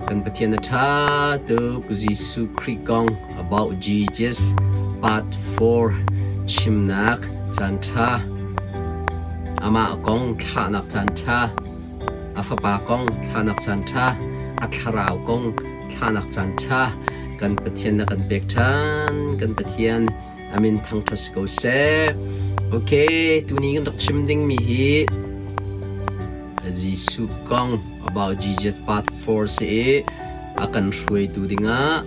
Kan Pathian a ṭha tuk. Jesuh Khrih kong About Jesus Part 4 chimnak caanṭha, amah kong thlahnak caanṭha, a fapa kong thlahnak caanṭha, a thlarau kong thlahnak caanṭha kan Pathian na kan pek ṭhan. Kan Pathian a min thangṭhat si ko seh. Okay, tuni kan rak chim dingmi hi Jesuh kong About Jesus Part 4 si i a kan hruaitu dingah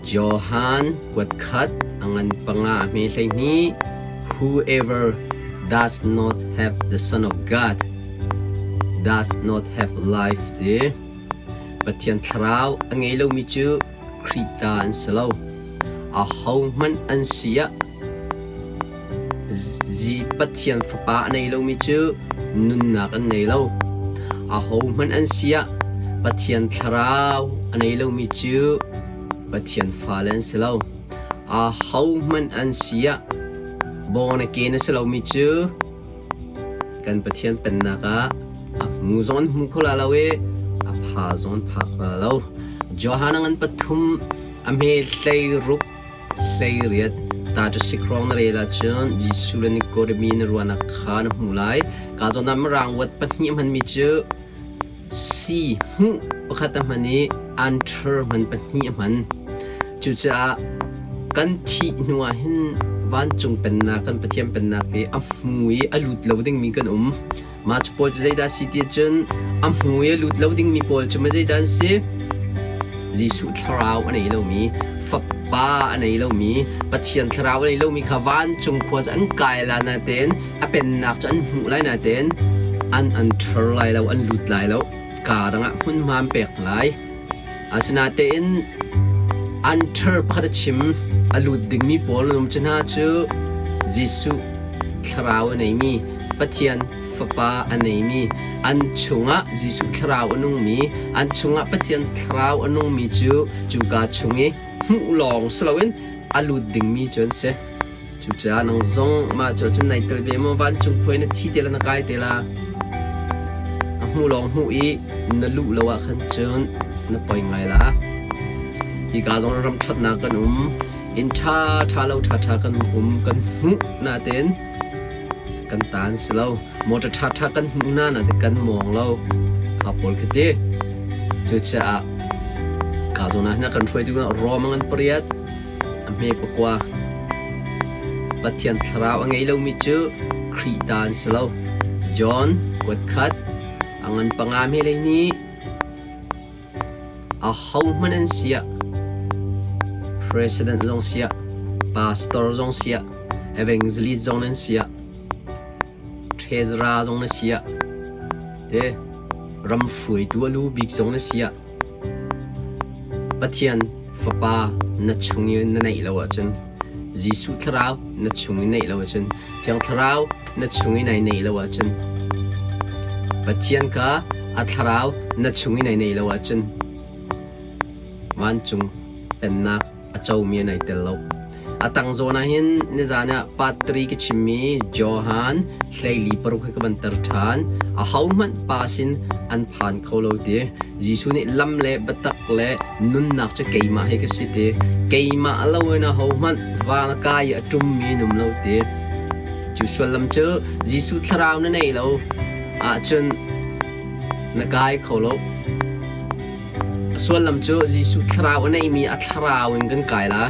Johan kuatkhat a ngan panga a hme 12. Whoever does not have the Son of God does not have life ti. Pathian thlarau a ngei lomi cu Khrih ta an si lo. Ahohmanh an si ah Pathian Fapa a nei lomi cu nunnak an nei lo. Ahohmanh an si ah Pathian Thlarau a nei lomi cu Pathian fale an si lo. Ahohmanh an si ah born again a si lomi cu kan Pathian Pennak ah a hmu zong an hmu kho la lo i a pha zong an pha kho la lo. Johan a ngan pathum a hme 16 18 Ta cu sikrawng na rel ahcun Jesuh le Nikodemi na ruahnak kha na hmuh lai. Ka zawn ah Mirang word pahnih a hmanmi cu si hmuh pakhat a hman i enter hman pahnih a hman. Cucaah kan thih hnu ah hin vancung pennak kan Pathian pennak hi a hmu i a lut lo dingmi kan um. Mah cu pawl cu zeidah a si ti ahcun a hmu i a lut lo dingmi pawl cu zeidah an si? Jesuh thlarau a nei lomi, Fapa a nei lomi, Pathian thlarau a nei lomi kha vancung khua cu an kai lai nain a pennak cu an hmuh lai nain an enter lai lo, an lut lai lo. Kaa dang ah hmunhma an pek lai. Asinain enter pakhat a chim, a lut dingmi pawl an um cu hna cu Jesuh thlarau a neimi Pathian Fapa a neimi, an chungah Jesuh Thlarau a nungmi, an chungah Pathian Thlarau a nungmi cu cuka chung i hmuh lawng si loin a lut dingmi cu an si. Cucaah nang zong mah cu cun nai tel ve maw vancung khua in na thi te la na kai te la. A hmu lawng hmuh i na luh lo ah khan cun na poi ngai la. Hika zong ram ṭhatnak kan um, inn ṭha ṭha lo ṭha ṭha kan um kan hmuh natein kan ta an si lo. Motor ṭhaṭha kan hmuh hna nain kan mawng lo. Kha pawl khi ti. Cucaah ka zawn ah hin a kan hruaitu Rom an pariat a hme pakua. Pathian thlarau a ngei lomi cu Khrih ta an si lo. John kuat khat a ngan panga hme lei nih Ahohmanh an si ah, president zong si ah, pastor zong si ah, evangelist zong nan si ah, treasurer zong na si ah, te ram hruaitu a lu bik zong na si ah, Pathian Fapa na chung i na neih lo ahcun, Jesuh Thlarau na chung i neih lo ahcun, Thiang Thlarau na chung i nai neih lo ahcun, Pathian kha a thlarau na chung i nai neih lo ahcun vancung pennak a comi an ai tel lo. A tang zawn ah hin nizan ah part 3 ka chimmi Johan 14 hi ka van tar ṭhan. Ahohmanh pa sin an phan kho lo ti. Jesuh nih lam le biatak le nunnak cu keimah hi ka si ti. Keimah lo in ahohmanh van a kai i a ṭummi an um lo ti. Cu sullam cu Jesuh thlarau na nei lo ahcun na kai kho lo. A sullam cu Jesuh thlarau a neimi a thlarau in kan kai la.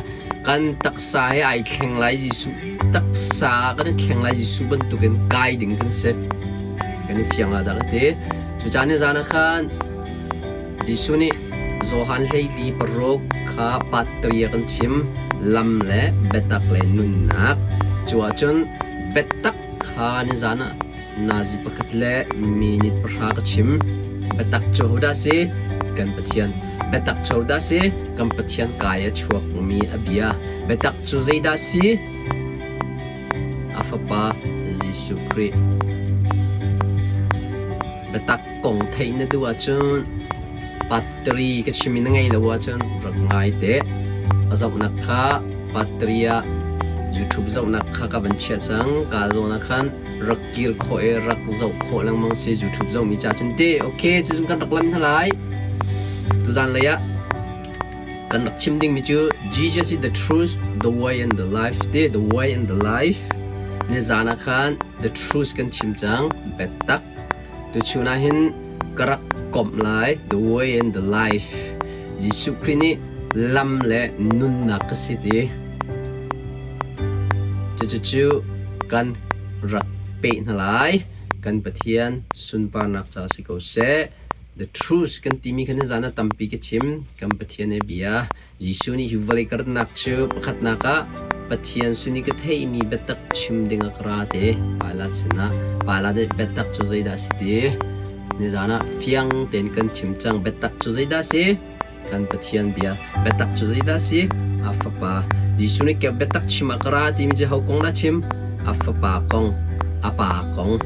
Kan taksa he ai thleng lai Jesuh taksa kan i thleng lai Jesuh bantukin kai ding kan si. Kan i fiang la dah ka ti. Cucaah ni zan ah khan Jesuh nih Johan 14 kha patri a kan chim. Lam le biatak le nunnak. Cu ahcun biatak kha nizan ah nazi pakhat le minute pahra ka chim. Biatak cu hodah si? Kan Pathian. Biatak cu hodah si? Kan Pathian kai a chuakmi a bia. Biatak cu zeidah si? A Fapa Jesuh Khrih. Biatak kong theih na duh ahcun battery ka chim i na ngei lo ahcun rak ngai te. A zohnak kha battery ah YouTube zohnak kha ka van chiah cang. Ka zawn ah khan rak kir khawh i rak zoh khawh lengmang si YouTube zohmi ca cun ti. Okay, cucun kan rak lan hna lai. Tuzan lei ah kan rak chim dingmi cu Jesus is the truth, the way and the life ti the way and the life. Nizan ah khan the truth kan chim cang biatak. Tuchun ah hin ka rak komh lai the way and the life. Jesuh Khrih nih lam le nunnak ka si ti. Cucu kan rak peh hna lai. Kan Pathian sunparnak ca si ko seh. The truth kan timi kha nizan ah tampi ka chim. Kan Pathian he bia. Jesuh nih hi vawlei ka ratnak cu pakhatnak ah Pathian sin i ka theihmi biatak chim ding ah ka ra ti. Pilat sinah Pilat nih biatak cu zeidah a si ti? Nizan ah fiang tein kan chim cang. Biatak cu zeidah a si? Kan Pathian bia. Biatak cu zeidah a si? A Fapa. Jesuh nih biatak chim ah ka ra timi cu ho kong dah chim? A Fapa kong, a Pa kong.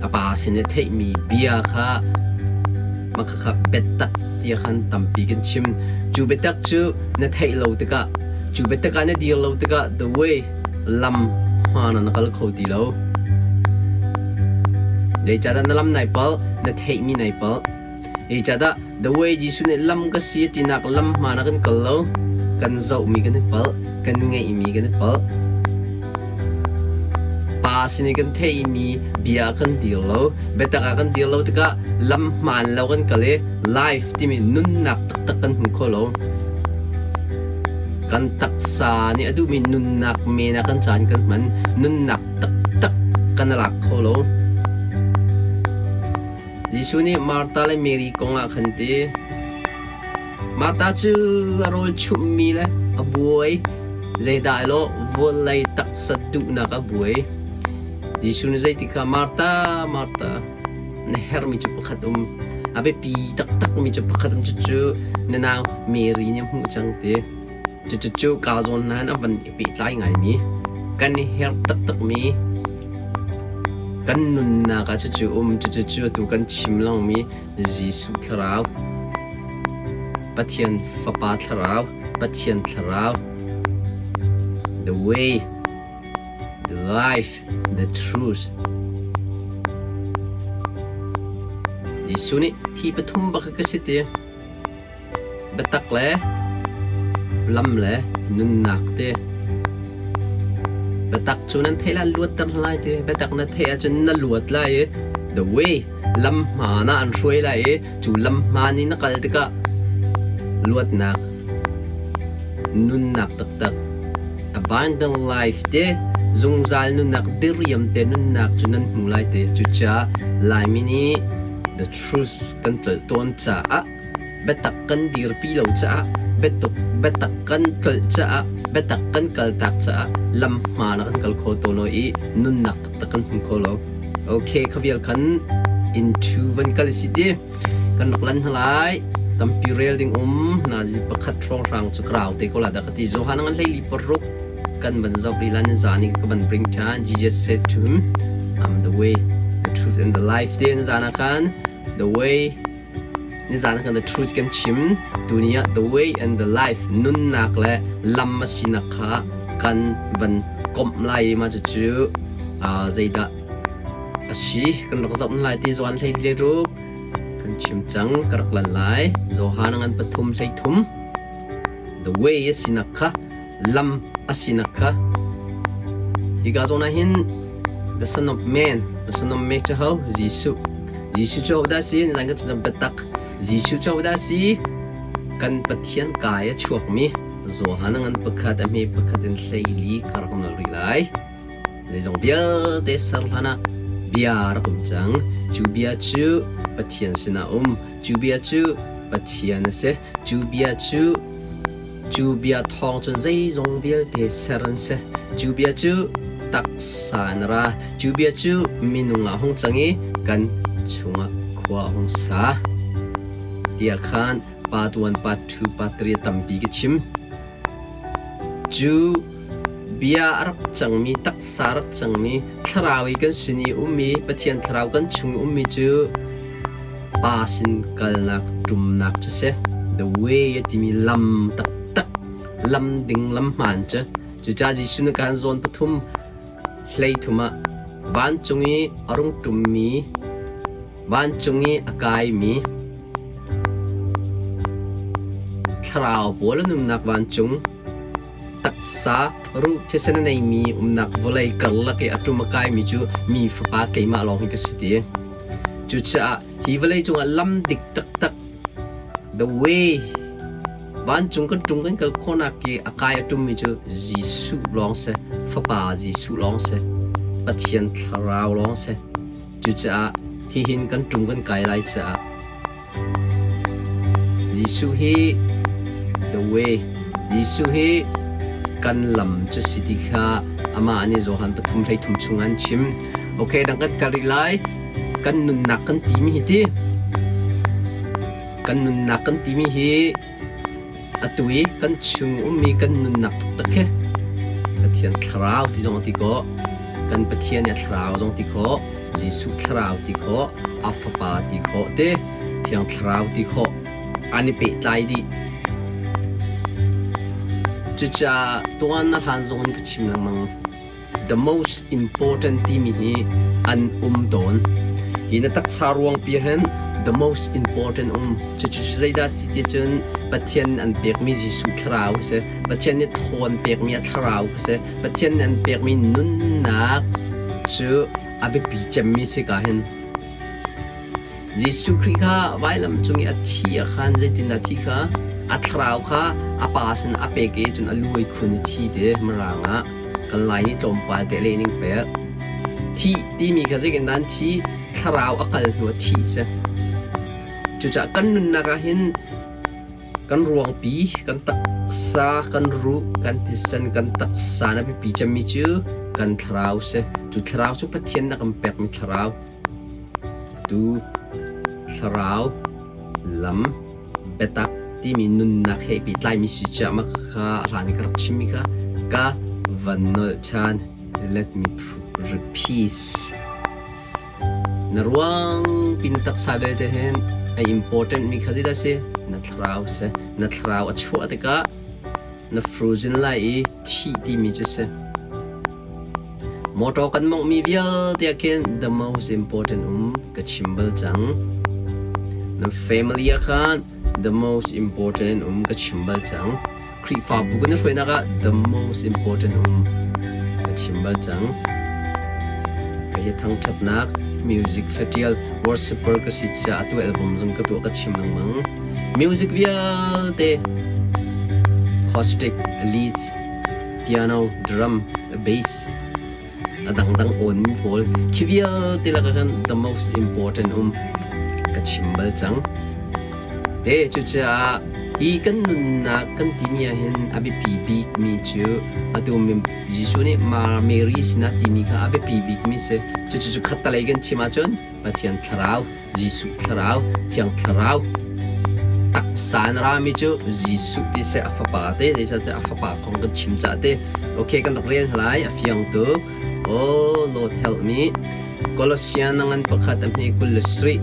A Pa sin i theihmi bia kha mah biatak tiah khan tampi kan chim. Cu biatak cu na theih lo tikah, cu biatak ah na dir lo tikah the way lam hmaan ah na kal kho ti lo. Zeicahdah na lam nai palh, na theihmi nai palh. Zeicahdah the way Jesuh nih lam ka si a tinak lam hmaan ah kan kal lo, kan zohmi kan i palh, kan ngeihmi kan i palh. Pa sin i kan theihmi bia kan dir lo, biatak ah kan dir lo tikah lam hmaan lo kan kal i life timi nunnak taktak kan hmu kho lo. Kan taksa nih a duhmi nunnak men ah kan caan kan hman, nunnak taktak kan i lak kho lo. Jesuh nih Martha le Mary kong ah khan ti. Martha cu a rawl chumhmi le a buai, zeidah elaw vawlei taksa duhnak a buai. Jesuh nih zeiti kha Martha, Martha, na herhmi cu pakhat um, a biapi taktakmi cu pakhat um, cucu na nau Mary nih a hmuh cang ti. Cucu kaa zawn nain a van i pehtlai ngaimi, kan i herh taktakmi, kan nunnak ah cucu um, cucu atu kan chim lengmi Jesuh Thlarau, Pathian Fapa Thlarau, Pathian Thlarau, the way, the life, the truth. Jesuh nih hi pathum bak ka si ti. Biatak le lam le nunnak ti. Biatak cu nan theih lai luatter hna lai ti. Biatak na theih ahcun na luat lai i the way lam hmaan ah an hruai lai i cu lam hmaan i na kal tikah luatnak nunnak taktak abundant life te zungzal nunnak diriam te nunnak cu nan hmu lai te. Cucaah Laimi nih the truth kan tlolh tawn caah biatak kan dirpi lo caah biatuk biatak kan tlolh caah biatak kan kaltak caah lam hmaan ah kan kal kho tawn lo i nunnak taktak kan hmu kho lo. Okay, kha vial khan into van kal si ti kan rak lan hna lai. Tampi rel ding um nazi pakhat hrawnghrang cu krau te ko la dah ka ti. Johan ngan hlei li paruk kan van zoh rih lan zan i ka van bring than. Jesus said to him, I'm the way, the truth and the life te zan ah khan the way Nizan ah khan the truth kan chim. Tuni ah the way and the life nunnak le lam a sinak kha kan van komh lai i mah cucu zeidah a si kan rak zoh lai ti Johan hlei le ruk kan chim cang ka rak lan lai. Johan ngan pathum hlei thum the way a sinak kha lam a sinak kha hika zawn ah hin the son of man the son of man cu ho Jesuh Jesuh cu hodah si nan kan cam biatak Jesuh cu hodah si kan Pathian kai a chuakmi Johan ngan pakhat a hme pakhat in hleili ka rak nol rih lai zeizong vialte ser hlan ah bia rak um cang cu bia cu Pathian sinah um cu bia cu Pathian a si cu bia cu Cu bia thawng cun zeizong vialte ser an si. Cu bia cu taksa in a ra. Cu bia cu minung ah hung cang i kan chungah khua a hung sa. Tiah khan part 1, part 2, part 3 tampi ka chim. Cu bia a rak cangmi, taksa a rak cangmi, thlarau i kan sin i ummi, Pathian thlarau kan chung i ummi cu Pa sin kalnak ṭumnak cu si. The way a timi lam taktak, lam ding lam hmaan cu. Cucaah Jesuh nih khan zawn pathum hlei thum ah vancung i a rung ṭummi, vancung i a kaimi. Thlarau pawl an umnak vancung, taksa ruh thisen a neimi umnak vawlei karlak i a ṭum a kaimi cu mi Fapa keimah lawng hi ka si ti. Cucaah hi vawlei cungah lam dik taktak, the way, vancung kan ṭum kan kal khawhnak i a kai a ṭummi cu Jesuh lawng si, Fapa Jesuh lawng si, Pathian Thlarau lawng si. Cucaah hihin kan ṭum kan kai lai caah Jesuh hi the way, Jesuh hi kan lam cu si ti kha amah nih Johan pathum 13 chung an chim. Okay, dang kan kal rih lai. Kan nunnak kan timi hi ti. Kan nunnak kan timi hi Atu i kan chung ummi kan nunnak taktak hi Pathian thlarau ti zong a ti khawh. Kan Pathian i a thlarau zong ti khawh. Jesuh thlarau ti khawh. A Fapa ti khawh te. Thiang thlarau ti khawh. An i pehtlai dih. Cucaah tuan na hlan zong in ka chim lengmang. The most important timi hi an um tawn. Hi na taksa ruangpi hin the most important um. Cucu zeidah si ti cun Pathian an pekmi Jesuh thlarau a si. Pathian nih thawn pekmi a thlarau a si. Pathian nih an pekmi nunnak cu a biapi cemmi si ka hin. Jesuh Khrih kha vailam cung i a thi ah khan zeitindah thi kha a thlarau kha a Pa sin a pek i cun a luai khun i thi ti Mirang ah kan Lai nih tlawmpal te leh ning pek. Thih timi kha zeitindah an thi? Thlarau a kal hnu ah thih si. Cucaah kan nunnak ah hin kan ruangpi, kan taksa, kan ruh, kan thisen, kan taksa na biapi cemmi cu kan thlarau si. Cu thlarau cu Pathian na kan pekmi thlarau. Tu thlarau lam biatak timi nunnak he pehtlaimi si ciahmak kha a hlan i ka rak chimmi kha ka van nolh ṭhan. Let me repeat. Na ruang pi na taksa belte hin a important mi kha zeidah si? Na thlarau si. Na thlarau a chuah tikah na frozen lai i thih timi cu si. Motor kan monghmi vialte ah khin the most important um ka chim bal cang. Nan family ah khan the most important in um ka chim bal cang. Khrihfabu kan i hruainak ah the most important um ka chim bal cang. Ka hi thangṭhatnak music hlatial worshiper ka si caah atu album zong ka tuah ka chim lengmang. Music vialte acoustic, leads, piano, drum, bass, a dangdang awnmi pawl khi vialte lakah khan the most important um ka chim bal cang. Te cucaah hi kan nunnak kan timi ah hin a biapi bikmi cu atu Jesuh nih Mary sinah timi kha a biapi bikmi si. Cucu cu khattalei kan chim ahcun Pathian Thlarau, Jesuh Thlarau, Thiang Thlarau taksa in rami cu Jesuh ti seh a fapa te zeicahtiah a fapa kong kan chim cah te okay kan rak rel lai a fiang tuk oh Lord help me Colossian ngan pakhat a hme 27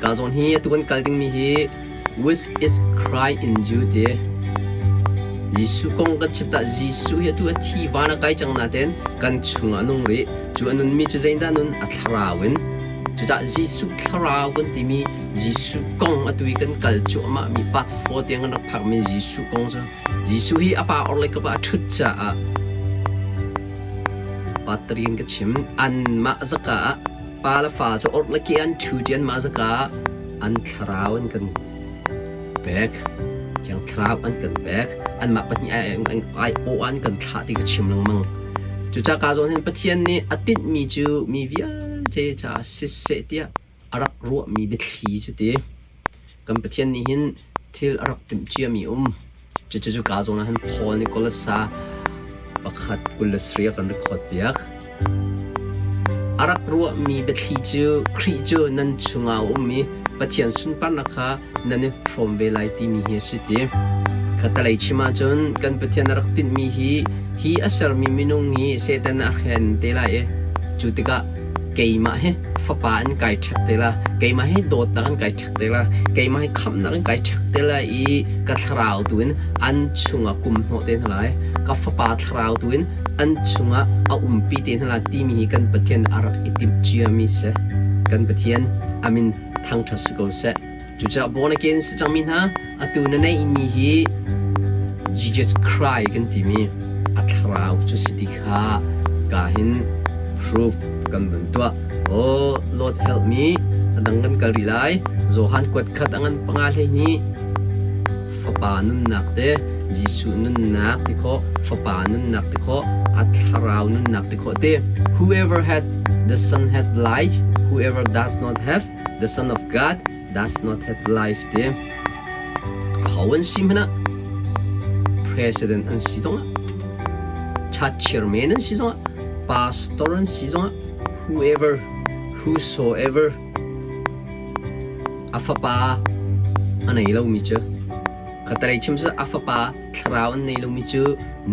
ka zawn hi atu kan kal dingmi hi Which is Christ in you ti Jesuh kong kan chim tah Jesuh hi atu a thi van a kai cang nain kan chungah a nung rih. Cu a nunmi cu zeidah nun? A thlarau in. Cucah Jesuh thlarau kan timi Jesuh kong atu i kan kal cuahmah mi part 4 tiang kan rak phakmi Jesuh kong cu Jesuh hi a pa orhlei kap ah a ṭhut caah part 3 in ka chim. Anmah zaka ah pa le fa cu orhlei ke an ṭhu ṭi anmah zaka ah an thlarau an kan pek. Thiang Thlarau an kan pek. Anmah pahnih ai-awh an kan thlah ti ka chim lengmang. Cucaah ka zawn hin Pathian nih a tinhmi cu mi vialte caah siseh tiah a rak ruahmi biathli cu ti. Kan Pathian nih hin thil a rak timh ciami um. Cucu cu ka zawn ah hin Paul nih Kolasa pakhat 27 a kan record piak. A rak ruahmi biathli cu Khrih cu nan chungah a um i Pathian sunparnak kha nan i hrawm ve lai timi hi a si ti. Khattalei chim ahcun kan Pathian a rak tinhmi hi hi a sermi minung hi Satan a hren te lai i cu tikah keimah hi fapa an kai ṭhek te la, keimah hi dawtnak an kai ṭhek te la, keimah hi khamhnak in kai ṭhek te lai i ka thlarau tu in an chungah kum hnawh te hna lai, ka fapa thlarau tu in an chungah a umpi te hna lai timi hi kan Pathian a rak i timh ciami si. Kan Pathian amin thangṭhat si ko seh. Cucaah born again si cangmi hna atu na neihmi hi Jesus Christ kan timi a thlarau cu si ti kha ka hin proof kan vun tuah. Oh Lord help me a dang kan kal rih lai. Johan kuat khat a ngan panga hlei hnih Fapa nunnak te Jesuh nunnak ti khawh Fapa nunnak ti khawh a thlarau nunnak ti khawh te whoever had the son had life whoever does not have the son of God does not have life te aho an si hmanh ah president an si zongah church chairman an si zongah pastor an si zongah whoever whosoever A fapa a nei lomi cu khatalei chim cu a fapa thlarau an nei lomi cu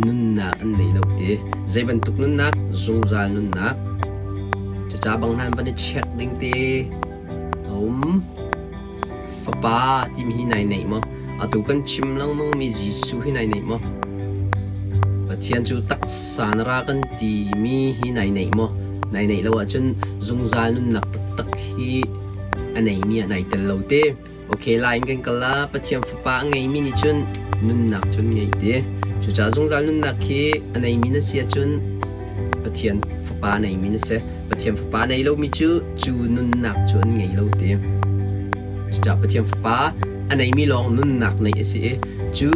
nunnak an nei lo ti. Zei bantuk nunnak? Zungzal nunnak. Cuca bang hna van i check ding te a um. Fapa timi hi nai neih maw? Atu kan chim lengmangmi Jesuh hi nai neih maw? Pathian cu taksa na ra kan timi hi nai neih maw? Nai neih lo ahcun zungzal nunnak taktak hi a neimi ah nai tel lo te. Okay, lai in kan kal la. Pathian Fapa a ngeimi nih cun nunnak cun ngei te. Cucaah zungzal nunnak hi a neimi na si ahcun Pathian Fapa a neimi na si. Pathian Fapa a nei lomi cu cu nunnak cu an ngei lo te. Cucaah Pathian Fapa a neimi lawng nunnak neih a si i cu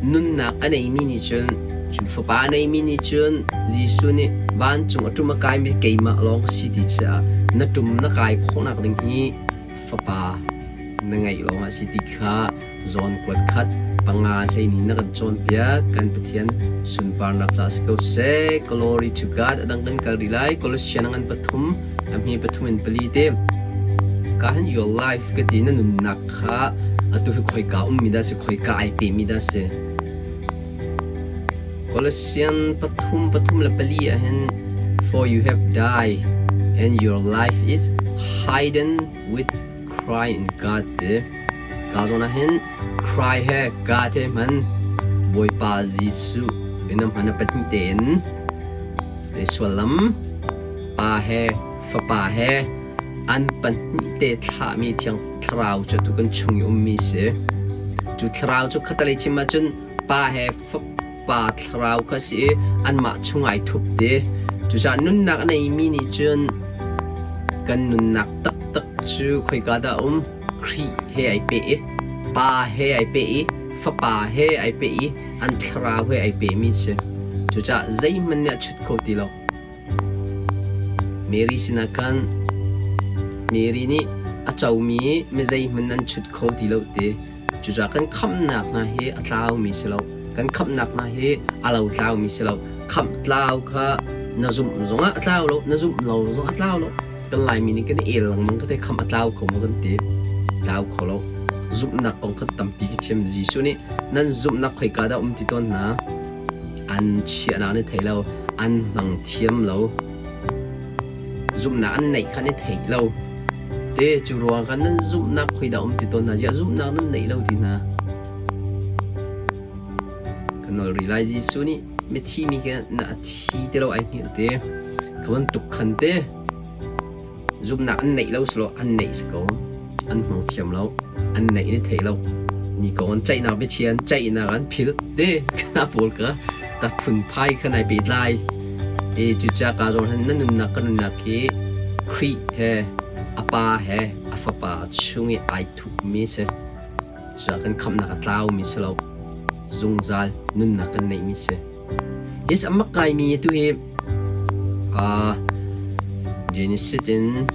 nunnak a neimi nih cun cu Fapa a neimi nih cun Jesuh nih vancung a ṭum a kaimi keimah lawng ka si ti caah na ṭum na kai khawhnak ding hi Fapa na ngeih lawngah a si ti kha zawn kuat khat panga hleini na kan cawnpiak kan Pathian sunparnak caah si ko seh. Glory to God. A dang kan kal rih lai. Colossian a ngan pathum a hme pathum in pali te. Ka hin your life ka ti na nunnak kha atu hi khoika ummi dah si khoika ai pemi dah si. Colossian pathum pathum le pali ah hin for you have died and your life is hidden with Christ in God ti. Ka zawn ah hin Christ he God he hman Bawipa Jesuh in a hman a pahnih tein sullam Pa he Fapa he an pahnih te thlahmi Thiang Thlarau cu tu kan chung i ummi si. Cu Thlarau cu khatalei chim ahcun Pa he Fapa Thlarau kha si i anmah chung ai thup te. Cucaah nunnak a neimi nih cun kan nunnak taktak cu khoika dah a um? Khrih he ai peh i Pa he ai peh i Fapa he ai peh i an thlarau he ai pehmi si. Cucaah zeihmanh nih a chut kho ti lo. Mary sinah khan Mary nih a comi mi zeihmanh an chut kho ti lo ti. Cucaah kan khamhnak hna hi a tlaumi si lo. Kan khamhnak hna hi a lo tlaumi si lo. Khamh tlau kha na zumh zongah a tlau lo, na zumh lo zongah a tlau lo. Kan Laimi nih kan i el lengmang ka te khamh a tlau kho maw kan ti. Tlau kho lo. Zumhnak kong kha tampi ka chim. Jesuh nih nan zumhnak khoika dah um ti tawn hna. An chiahnak an i thei lo. An hmang thiam lo. Zumhnak an neih kha an i thei lo. Te cu ruang khan nan zumhnak khoi dah um ti tawn hna. Ziah zumhnak nan neih lo ti hna. Ka nawl rih lai Jesuh nih mithi mi khi na a thi ti lo ai hngilh te. Kha bantuk khan te zumhnak an neih lo selaw an neih si ko. An hmang thiam lo. An neih ni thei lo. Mi kong an ceihnak biachia an ceihnak an philh te. Kana pawl ka ta phunphai kha nai pehtlai. E cucaah ka zawn han na nunnak ka nunnak hi Khrih he a pa he a fapa chung i ai thupmi si. Cucaah kan khamhnak a tlaumi si lo. Zungzal nunnak kan neihmi si. Hi a mak ngaimi tu hi uh, Genesis in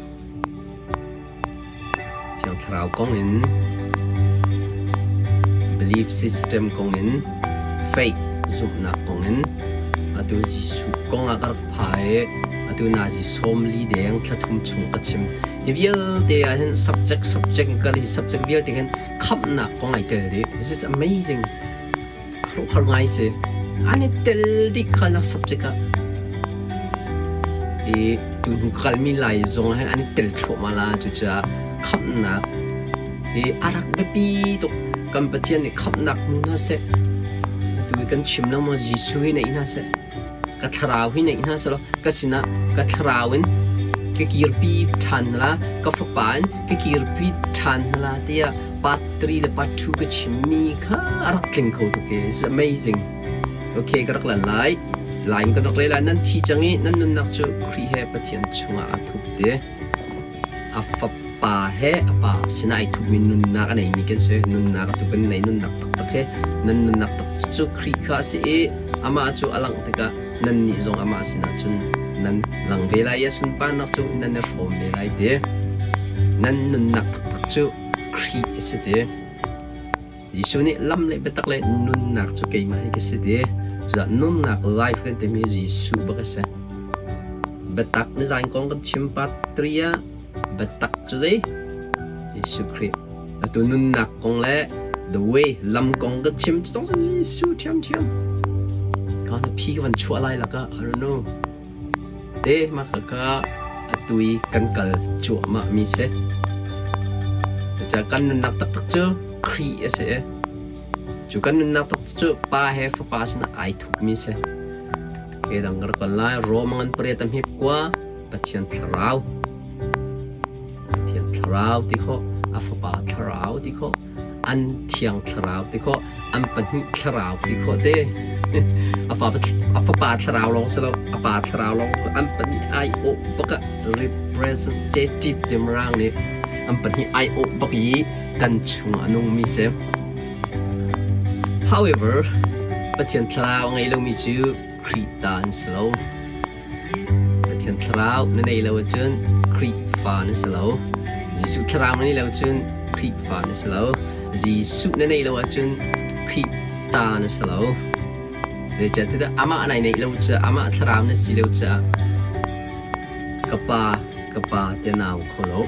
Thiang Thlarau kong in belief system kong in faith zumhnak kong in atu Jesuh kong ah ka rak pha i atu nazi sawmli deng thla thum chung ka chim. Hi vialte ah hin subject subject in kal hi subject vialte hin khamhnak kong ai tel dih. This is amazing. Khuaruahhar ngai si. An i tel dih khalnak subject ah. I tuhnu kalmi lai zong ah hin an i tel thluahmah la cucaah khamhnak hi a rak biapi tuk. Kan Pathian nih khamhnak hmu hna seh. Atu hi kan chim lengmang Jesuh hi neih hna seh. Ka thlarau hi neih hna seh law ka sinah ka thlarau in. ka kirpi ṭhan hna la, ka fapa in ka kirpi ṭhan hna la tiah part 3 le part 2 ka chimmi kha a rak tling kho tuk hi. It's amazing. Okay, ka rak lan lai. Lai in kan rak rel lai. Nan thi cang i nan nunnak cu Khrih he Pathian chungah aa thup te. A fapa he a pa sinah ai thupmi nunnak a neimi kan si. Nunnak atu kan nei nunnak taktak he nan nunnak tak cu Khrih kha a si i amah cu a langh tikah nannih zong amah sinah cun nan lang ve lai i a sunparnak cu nan i hrawm ve lai ti. Nan nunnak taktak cu Khrih a si ti. Jesuh nih lam le biatak le nunnak cu keimah hi ka si ti. Cucaah nunnak life kan timi Jesuh bak a si. Biatak nizan kong kan chim part 3 ah biatak cu zei? Jesuh Khrih. Atu nunnak kong le the way lam kong kan chim cu tong Jesuh ṭhiamṭhiam. Ka na phi ka van chuah lai lakah I don't know. Te mah khakha atu i kan kal cuahmah mi si. Cucaah kan nunnak taktak cu Khrih a si i cu kan nunnak taktak cu Pa he Fapa sinah ai thupmi si. Ke dang ka rak kal lai. Rom ngan pariat a hmip kua Pathian Thlarau. Pathian Thlarau ti khawh, a Fapa Thlarau ti khawh, an Thiang Thlarau ti khawh, an pahnih Thlarau ti khawh te. A fa a Fapa Thlarau lawng si lo, a Pa Thlarau lawng si lo, an pahnih ai awh bak ah representative ti mirang nih an pahnih ai awh bak i kan chung a nungmi si. However, Pathian Thlarau a ngei lomi cu Khrih ta an si lo. Pathian Thlarau na nei lo ahcun Khrihfa na si lo. Jesuh Thlarau na nei lo ahcun Khrihfa na si lo. Jesuh na nei lo ahcun Khrih ta na si lo. Zeicahtiah amah nai neih lo caah, amah Thlarau na si lo caah ka pa, ka pa tiah na au kho lo.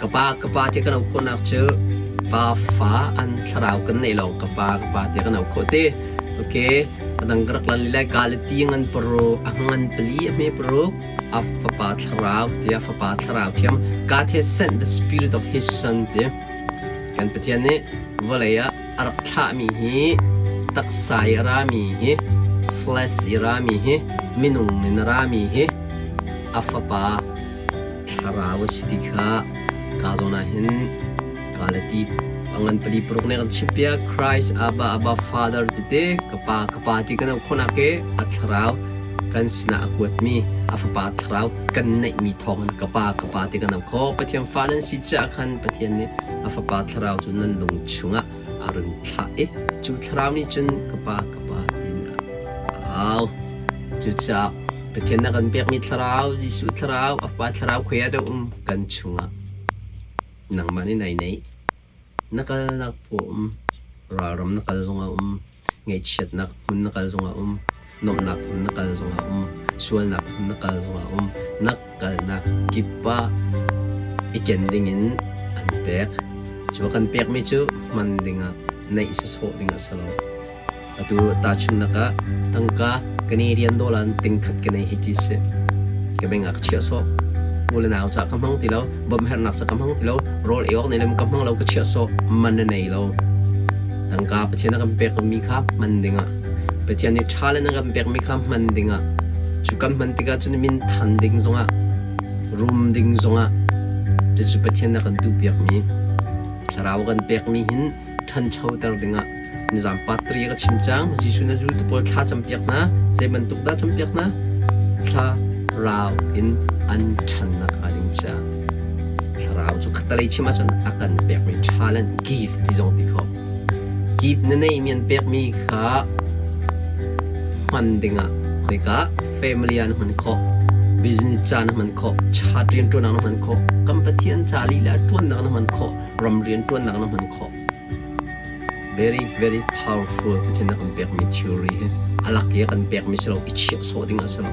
Ka pa, ka pa tiah kan auh khawhnak cu pa fa an thlarau kan neih lawng ka pa, ka pa tiah kan auh khawh ti. Okay, a dang ka rak lan lai Galati ngan paruk, a ngan pali a hme paruk, a fapa thlarau tiah fapa thlarau thiam. God has sent the spirit of his son ti. Kan Pathian nih vawlei ah a rak thlahmi hi taksa i a rami hi flesh i rami hi minung in a rami hi a fapa Thlarau a si ti kha ka zawn ah hin Galati pangan pali paruk nih a kan chimhpiak. Christ Abba Abba Father tete ka pa ka pa ti kan auh khawhnak hi a thlarau kan sinah a kuatmi a fapa thlarau kan neihmi thawngin ka pa ka pa ti kan auh khawh. Pathian fa nan si caah khan Pathian nih a fapa thlarau cu nan lung chungah a run thlah i cu thlarau nih cun ka pa ka pa tiin a au. Cucaah Pathian a kan pekmi thlarau, Jesuh thlarau, a Pa thlarau khui ah dah um kan chungah nangmah nih nai neih. Na kalnak paw um, ralram na kal zongah um, ngaihchiatnak hmun na kal zongah um, nuamhnak hmun na kal zongah um, sualnak hmun na kal zongah um, na kalnak kip ah i ken dingin an pek. Cu a kan pekmi cu hman dingah, neih sawsawh dingah a si lo. Atu tahchunhnak ah tangka Canadian dollar in tingkhat ka nei hei ti si. Ka beng ah ka chiah sawh. U le nau ca ka hmang ti lo, bawmh herhnak ca ka hmang ti lo, rawl ei awk nei le ka hmang lo ka chiah sawh, man na nei lo. Tangka Pathian a kan pekmi kha hman dingah, Pathian nih talent a kan pekmi kha hman dingah, cu kan hman tikah cun min than ding zongah, rum ding zongah, cucu Pathian a kan duhpiakmi, thlarau a kan pekmi hin ṭhanchoter dingah nizan patri ka chim cang. Jesuh na zultu pawl thla campiak hna. Zei bantuk dah campiak hna? Thlarau in an ṭhannak hnga ding caah. Thlarau cu khattelei chim ahcun a kan pekmi talent gift ti zong ti khawh. Gift na neihmi an pekmi kha hman dingah khoika family ah na hman khawh, business ca na hman khawh, chat rianṭuannak na hman khawh, kan Pathian ca lila ṭuannak na hman khawh, ram rianṭuannak na hman khawh. Very very powerful Pathian a kan pekmi theory hi a lak i a kan pekmi si lo i chiah sawh ding a si lo.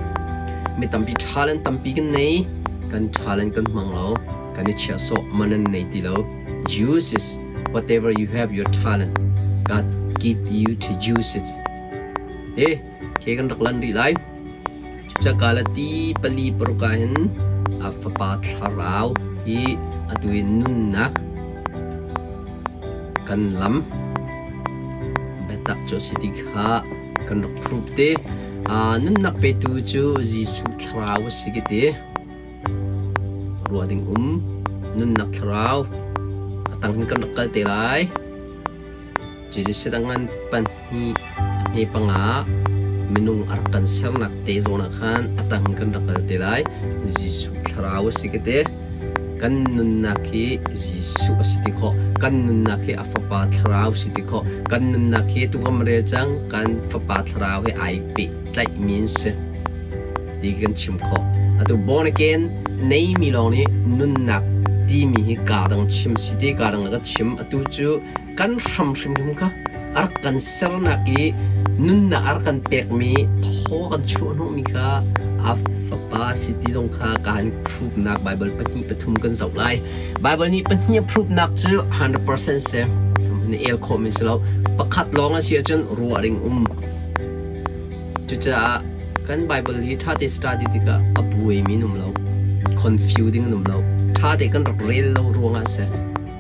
Mi tampi talent tampi kan nei, kan talent kan hmang lo, kan i chiah sawh man an nei ti lo. Use it whatever you have your talent. God give you to use it. Te, ke kan rak lan rih lai. Cucaah Galati pali paruk ah hin a Fapa Thlarau hi atu i nunnak kan lam biatak cu a si ti kha kan rak prove te. Nunnak petu cu Jesuh Thlarau a si ka ti. Ruah ding um. Nunnak thlarau. A tang hin kan rak kal te lai. Jesus a ngan pahnih hme panga minung a rak kan sernak te zawn ah khan a tang kan rak kal te lai. Jesuh thlarau a si ka ti. Kan nunnak hi Jesuh a si ti khawh. Kan nunnak hi a fapa thlarau si ti khawh. Kan nunnak hi tu kan rel cang kan fapa thlarau he ai pehtlaihmi an si ti kan chim khawh. Atu born again neimi lawng nih nunnak timi hi kaa dang chim si ti kaa dang ka chim. Atu cu kan hram hrimhrim kha a rak kan sernak i nunnak a rak kan pekmi thaw kan chuah hnawhmi kha a fapa si ti zong kha kaan prove-nak Baibal pahnih pathum kan zoh lai. Baibal nih pahnih a prove-nak cu 100% si. Na el khawhmi si lo. Pakhat lawng a si ahcun ruah ding um. Cucaah kan Baibal hi ṭha te study tikah a buaimi an um lo. Confusing an um lo. Ṭha te kan rak rel lo ruangah a si.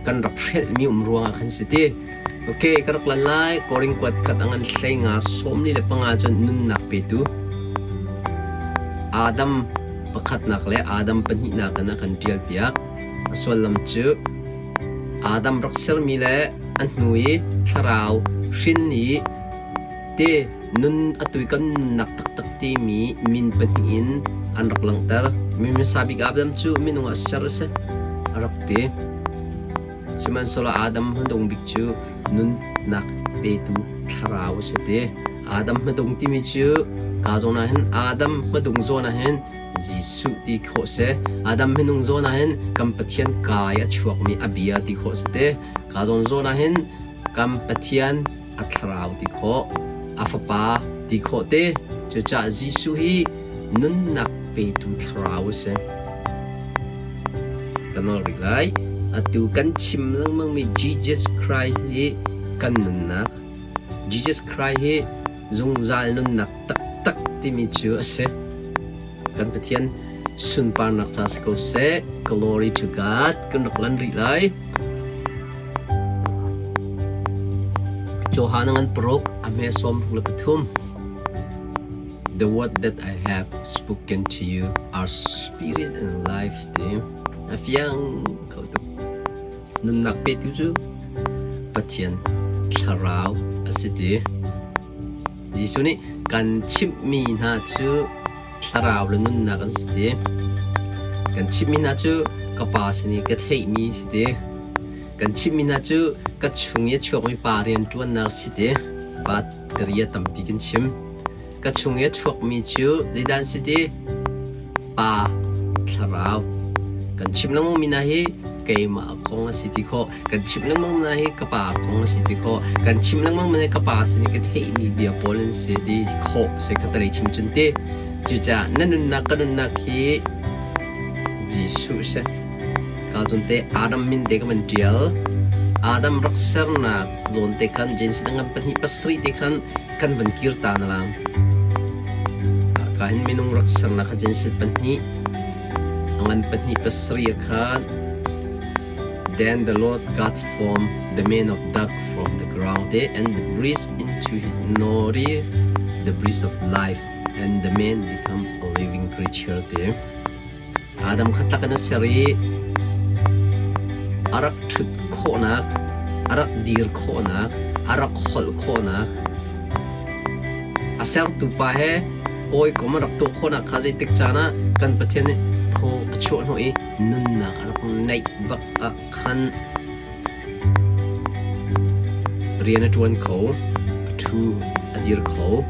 Kan rak hrelhmi um ruangah khan si ti. Ok, ka rak lan lai. Korin kuat khat a ngan hlei nga 45 cun nunnak petu Adam pakhatnak le Adam pahnihnak in a kan ṭial piak. A sullam cu Adam rak sermi le a hnu i thlarau hrin i te nun atu i kan nunnak taktak timi min pahnih in an rak langhter. Mi hmasa bik Adam cu minung ah ser a si, a rak ti. Sihmanhsehlaw Adam hmadung bik cu nunnak petu thlarau a si ti. Adam hmadung timi cu ka zawn ah hin Adam hmadung zawn ah hin Jesuh ti khawh si. Adam hmanung zawn ah hin kan Pathian kai a chuakmi a bia ti khawh si ti. Ka zawn zawn ah hin kan Pathian a thlarau ti khawh, a fapa ti khawh te. Cucaah Jesuh hi nunnak petu thlarau a si. Ka nawl rih lai. Atu kan chim lengmangmi Jesus Christ hi kan nunnak. Jesus Christ hi zungzal nunnak taktak timi cu a si. Kan Pathian sunparnak ca si ko seh. Glory to God. Kan rak lan rih lai. Johan ngan paruk a hme sawm ruk le pathum. The word that I have spoken to you are spirit and life ti a fiang kho tuk. Nunnak petu cu Pathian thlarau a si ti. Jesuh nih kan chimhmi hna cu thlarau le nunnak an si ti. Kan chimhmi hna cu ka Pa sin i ka theihmi si ti. Kan chimhmi hna cu ka chung i a chuakmi pa rianṭuannak si ti. Pa ria tampi kan chim. Ka chung i a chuakmi cu zeidah an si ti? Pa thlarau. Kan chimh lengmangmi hna hi keimah kong a si ti khawh. Kan chimh lengmang hna hi ka pa kong a si ti khawh. Kan chimh lengmang hna hi ka pa sin i ka theihmi bia pawl an si ti khawh si kha talei chim cun ti. Cucaah na nunnak ka nunnak hi Jesuh si. Ka zawn te Adam min te ka van ṭial. Adam rak sernak zawn te khan Genesis ngan pahnih pasarih te khan kan van kir ta na lang. Ka hin minung rak sernak kha Genesis pahnih ngan pahnih pasarih khan Then the Lord God formed the man of dust from the ground and breathed into his nostrils the breath of life, and the man became a living creature. Te. Adam kha tlak in a ser i a rak ṭhut khawhnak, a rak dir khawhnak, a rak holh khawhnak, a sertu pa he hawikom a rak tuah khawhnak kha zeitik caan ah kan Pathian nih thaw a chuah hnawh i nunnak a rak neih bak ah khan Rian a ṭuan kho, a ṭhu, a dir kho,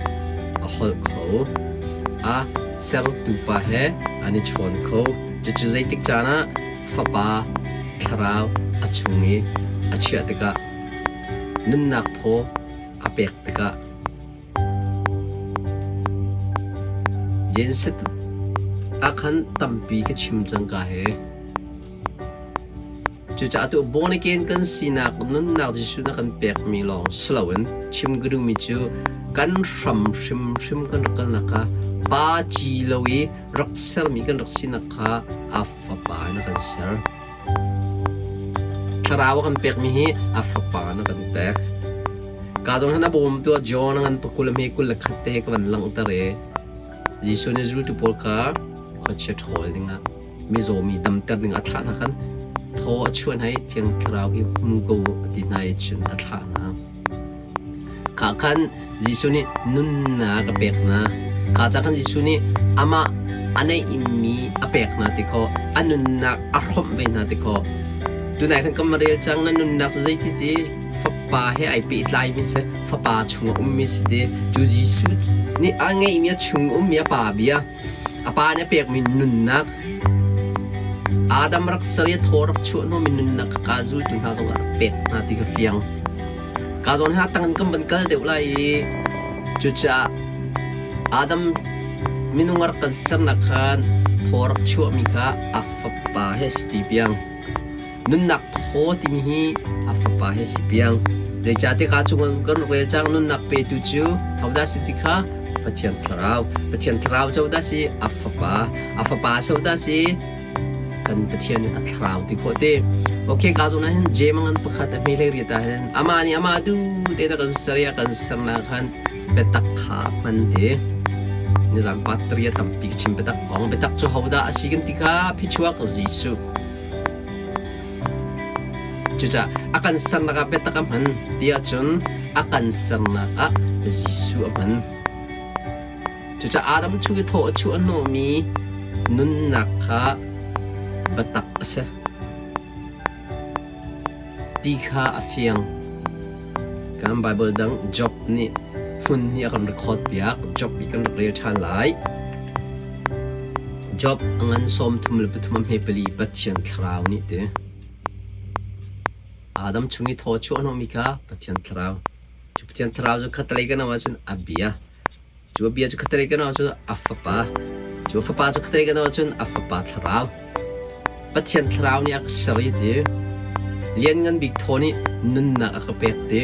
a holh kho, a sertu pa he an i chawn kho. Cucu zeitik caan ah fapa thlarau a chung i a chiah tikah nunnak thaw a pek tikah Genesis ah khan tampi ka chim cang ka he. Cucaah tu born again kan sinak nunnak Jesuh na kan pekmi lawng si loin chim ka duhmi cu kan hram hrimhrim kan rak kalnak kha pa ci lo i rak sermi kan rak sinak kha a fapa in a kan ser. Thlarau a kan pekmi hi a fapa in a kan pek. Ka zong hin a bawmtu ah John a ngan pakul a hme 21 te he ka van langhter i Jesuh nih zultu pawl kha khuachia ṭhawl dingah. Mizaw mi damter ding a thlah hna khan thaw a chuah hna i Thiang Thlarau hi hmu ko u a ti hna i cun a thlah hna. Kha khan Jesuh nih nunnak a pek hna. Kha ca khan Jesuh nih amah a neihmi a pek hna ti khawh, a nunnak a hrawmh ve hna ti khawh. Tunai khan kan rel cang na nunnak cu zeiti ti fapa he ai pehtlaimi si, fapa chung a ummi si ti. Cu Jesuh nih a ngeihmi a chung ummi a pa bia A pa nih a pekmi nunnak, Adam rak ser i a thaw rak chuah hnawhmi nunnak kha kaa zultu hna zong a rak pek hna ti kha fiang. Kaa zawn hna tang in kan van kal deuh lai i cucaah Adam minung a rak kan sernak khan thaw rak chuahmi kha a fapa he si ti piang. Nunnak thaw timi hi a fapa he si piang. Zeicahtiah kaa chung kan rak rel cang nunnak petu cu hodah si ti kha Pathian Thlarau. Pathian Thlarau cu hodah si? A fapa. A fapa cu hodah si? Kan Pathian nih a thlarau ti khawh te. Okay, ka zawn ah hin Jeim ngan pakhat a hme hlei riat ah hin amah nih amah du te na kan ser i a kan sernak khan biatak kha a hman te. Nizan pa tria tampi ka chim biatak kong. Biatak cu hodah a si kan ti kha phichuak Jesuh. Cucaah a kan sernak ah biatak a hman ti ahcun a kan sernak ah Jesuh a hman. Cucaah Adam chung i thaw a chuah hnawhmi nunnak kha biatak a si ti kha a fiang. Kan Baibal dang Job nih hmun nih a kan record piak. Job i kan rak rel ṭhan lai. Job a ngan 33 a hme pali Pathian thlarau nih ti. Adam chung i thaw chuah hnawhmi kha Pathian thlarau. Cu Pathian thlarau cu khatlei kan auh ahcun a bia. Cu a bia cu khatlei kan auh ahcun a fapa. Cu a fapa cu khatlei kan auh ahcun a fapa thlarau. Pathian thlarau nih a ka ser i ti. Lianngan bik thaw nih nunnak a ka pek ti.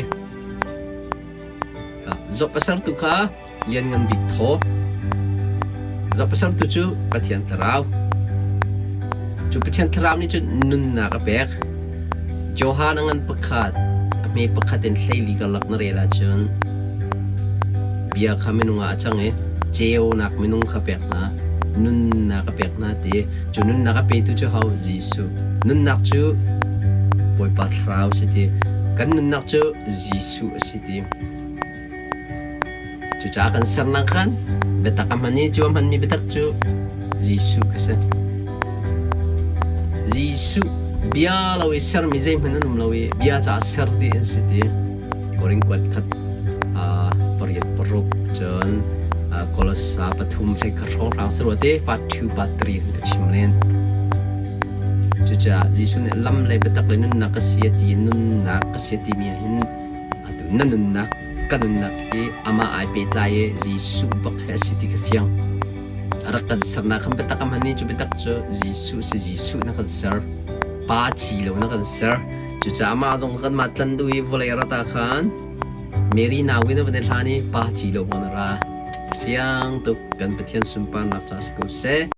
Job a sertu kha Lianngan Bik thaw. Zohpasertu cu Pathian Thlarau. Cu Pathian Thlarau nih cun nunnak a pek. Johan a ngan pakhat, a hme pakhat in hleili karlak na rel ahcun bia kha minung ah a cang i ceunak minung kha pek hna, nunnak a pek hna ti. Cu nunnak a petu cu ho? Jesuh. Nunnak cu Bawipa Thlarau si ti. Kan nunnak cu Jesuh a si ti. Cucaah kan sernak khan biatak a hman i cu a hmanmi biatak cu Jesuh kha si. Jesuh bia lo i sermi zeihmanh an um lo i bia caah ser dih an si ti. Korin kuat khat pariat paruk cun Kolosa pathum hlei khat hrawnghrang si rua te part 2 part 3 kan ka chim len. Cucaah Jesuh nih lam le biatak le nunnak ka si a ti nunnak ka si a timi ah hin Atu na nunnak, ka nunnak hi amah ai pehtlai i Jesuh bak hi a si ti ka fiang. A rak kan sernak khan biatak a hman i cu biatak cu Jesuh si Jesuh na kan ser. Pa ci lo na kan ser. Cucaah amah zong kanmah tlan duh i vawlei rat ah khan Mary nau in a van i hlan i pa ci lo ban a ra. Fiang tuk kan Pathian sunparnak ca si ko seh.